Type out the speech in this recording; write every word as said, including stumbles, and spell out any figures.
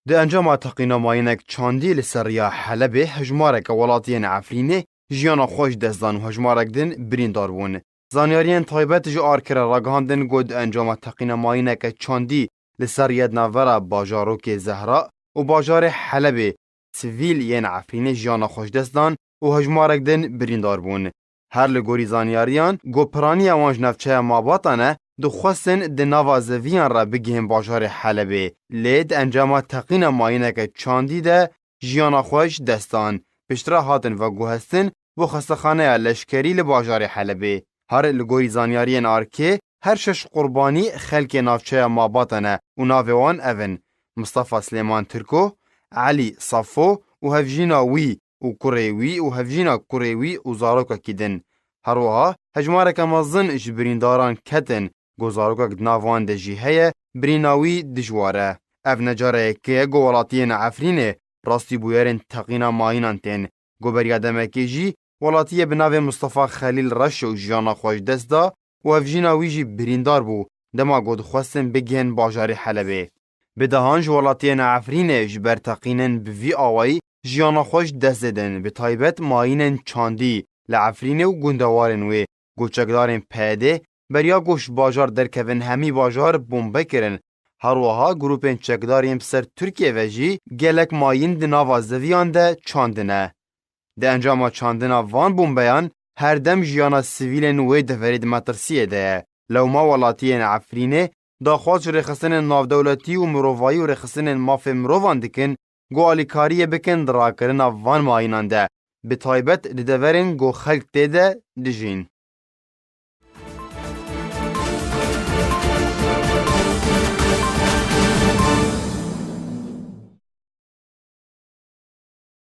Di encama teqîna mayinek çandî li ser riya Helebê hejmareke welatiyên Efrînê jiyana xwe ji dest dan û hejmarek din birîndar bûn. Zanyariyên taybet ji Arkirê ragihandin ku di encama teqîna mayîneke çandî li ser riya di navbera bajarokê Zehra û bajarê Helebê sivîl yên Efrînê jiyana xwe ji dest dan û hejmarek din birîndar bûn. Her li gorî zanyariyan, ku piraniya wan ji navçeya Mabata ne, dixwestin di nava zeviyan re bigihên bajarê Helebê, lê di encama teqîna mayîneke çandî de jiyana xwe ji dest dan. Piştre hatin veguhestin bo xestexaneya leşkerî li bajarê Helebê. Her li gorî zanyariyên Arkê, her şeş qurbanî xelkê navçeya Mabata ne û navê wan ev in: Mistefa Silêman Tirko, Elî Safo û hevjîna wî û kurê wî û hevjîna kurê wî û zarokekî din. Her wiha hejmareke mezin ji birîndaran ketin, ku zarokek di nav wan de jî heye, birîna wî dijwar e. Ev ne cara yekê ye ku welatiyên Efrînê rastî bûyerên teqîna mayînan tên. Ku beriya demekê jî welatiyê bi navê Mistefa Xelîl Reşo jiyana xwe ji dest da û hevjîna wî jî birîndar bû, dema ku dixwestin bigihên bajarê Helebê. Bi dehan ji welatiyên Efrînê ji ber teqînin bi vî awayî jiyana xwe ji dest didin, bi taybet mayînên çandî li Efrînê û gundewarên wê, ku çekdarên P Y D'ê beriya ku ji bajar derkevin hemî bajar bombe kirin. Her wiha grûpên çekdar yên bi ser Tirkiyê ve jî gelek mayîn di nava zeviyan de çandine. Di encama çandina van bombeyan her dem jiyana sivîlên wê deverê di metirsiyê de ye. Lewma welatiyên Efrînê daxwaz ji rêxistinên navdewletî û mirovayî û rêxistinên mafê mirovan dikin, ku alîkariyê bikin di rakirina van mayînan de, bi taybet di deverên ku xelk tê de dijîn.